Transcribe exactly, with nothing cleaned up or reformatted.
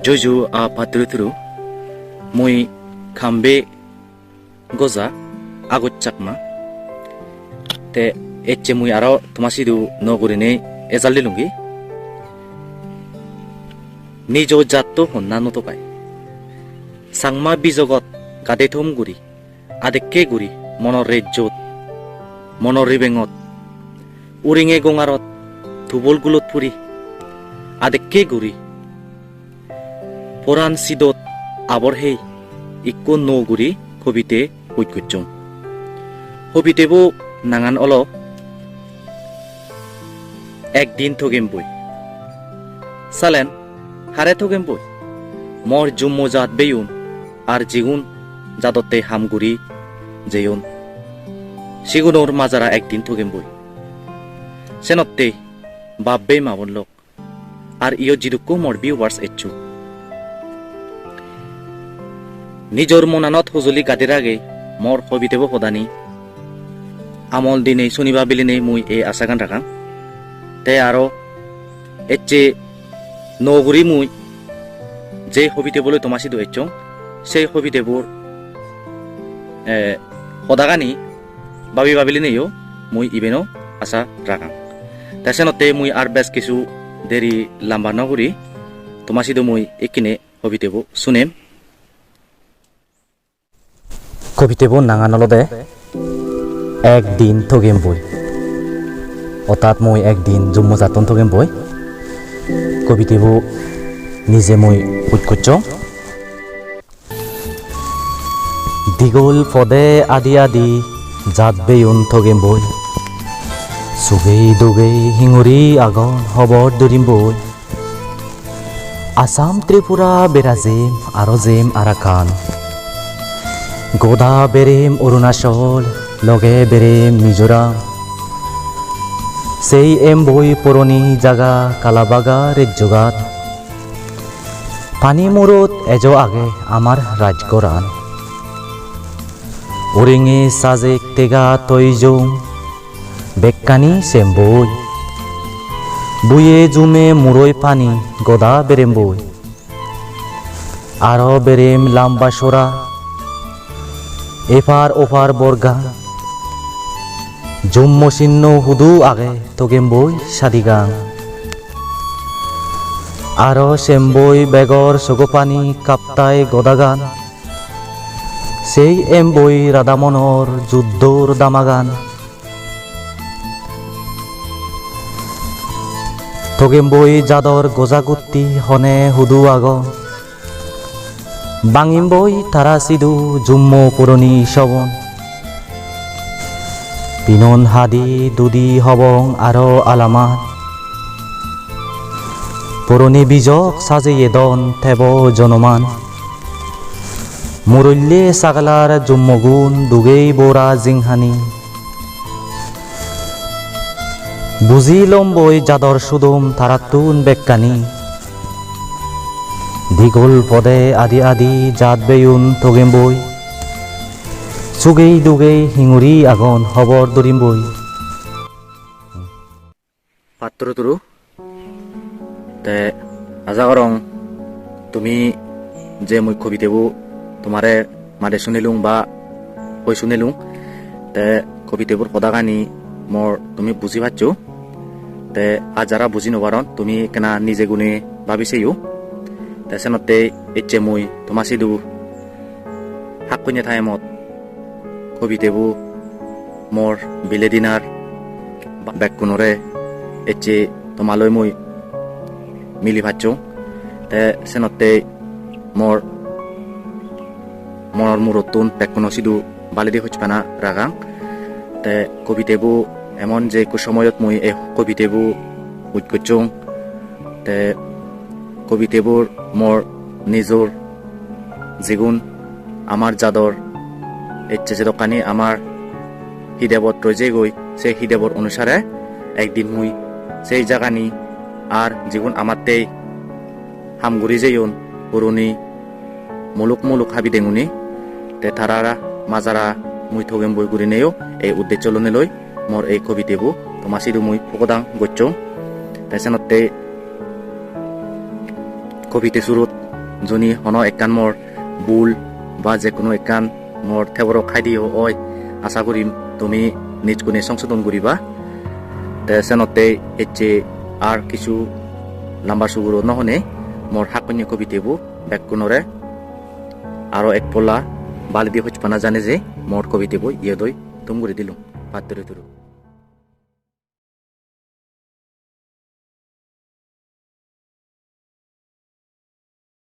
Juju a patturu turu, mui Kambe Goja, Agoj Chakma. Te ecche mui aro toma sidu nuo gurinei ejal dilungi. Nijo jatto honna no togai. Changma bijogot gade thum guri, adekke guri monor rejjot, monor ribengot, uringe gongarot, tubol gulot puri, adekke guri poran sidot abor hei ikko nuo guri hobite puj gocchong. Hobitebo nangan olo Ekdin Thogem Boi. Salen, hare thogem boi? Mor jummo jat beyun ar jigun jadotte ham guri jeyon, sigunor majara ekdin thogem boi. Senotte bap bei ma bon lok, ar iyot jidukko mor viewers eccho, nijor monanot hojoli gadi ragei mor hobitebo hodani amol dinei suniba bilinei mui ei asagan ragang. Te aro ecche nuo guri mui je hobiteboloi toma sidu ecchong, sei hobitebor, eh, hodagani babi babilineyo mui ibeno asa ragang. Te senotte mui ar bej kisu deri lamba no guri toma sidu mui ekkine hobitebo sunem. Kobitebo nangan olode Ekdin Thogem Boi. Ortat mui ekdin jummo jattun thogem boi. Kobitebo nije mui puj gocchong. Digol pode adi adi jat beyun thogem boi. Sugei dugei hinguri agon hobor durim boi. Assam, Tripura bera jem, aro jem Arakan. Goda berem Arunachal, loge berem Mizoram. Sei emboi puroni jaga Kalabaga rejjogat. Pani murot ejo age amar rajgoran. Uringe sajek tega toijong, bekkani semboi. Buye jume muroi pani goda berem boi. Aro berem lamba sora, epar opar borga. Jummo sinno hudu age thogem boi sadigan. Aro semboi begor sogo pani kaptai godagan. Sei emboi radamonor juddor damagan. Thogem boi jador goja gutti hone hudu agon. Bangim boi tara sidu jummo puroni sobon. Pinon hadi dudi hobong aro alaman. Puroni bijok sajeye don tebo jonoman. Murolle sagalar jummogun dugei bora jinghani. Buji lomboi jador sudom tarattun bekkani. Digol pode adi adi jat beyun thogem boi. Sugei dugei hinguri agon hobor durim boi. Patturu turu. Te aja gorong tumi je mui kobitebo tomare made sunilung ba hoi sunilung, te kobitebor hodagani mor tumi buji paccho. Te ar jara buji no paron, tumi ekkena nije gune babi seyo. Te senotte ecche mui toma sidu hakkunye time-ot kobitebo mor bile dinar bekkunore ecche tomaloi mui mili pacchong. Te senotte mor monor murottun bekkuno sidu baledi hojpana ragang. Te kobitebo emon je ekko somoyot mui ei kobitebo uj gocchong. Te kobitebor mor nijor jigun amar jador ecche jedokkani amar hidebot roi jeyegoi, se hidebor onusare ekdin mui sei jagani ar jigun amattei ham guri jeyon puroni muluk muluk habidenguni, te tarara majara mui thogem boi gurineyo ei uddeccho lonei loi mor ei kobitebo toma sidu mui pogodang gocchong. Te senotte kobite surut Juni hono ekkan mor bul ba je hono ekkan mor teboro khaidi oi, asa guri tumi nijgune songsodon guriba. Te senotte ecche ar kichu lamba suguro no hone, mor hakkonye kobitebo bekkunore aro ek polla baledi hojpana janei je mor kobitebo iyot oi thum guri dilung. Patturuturu.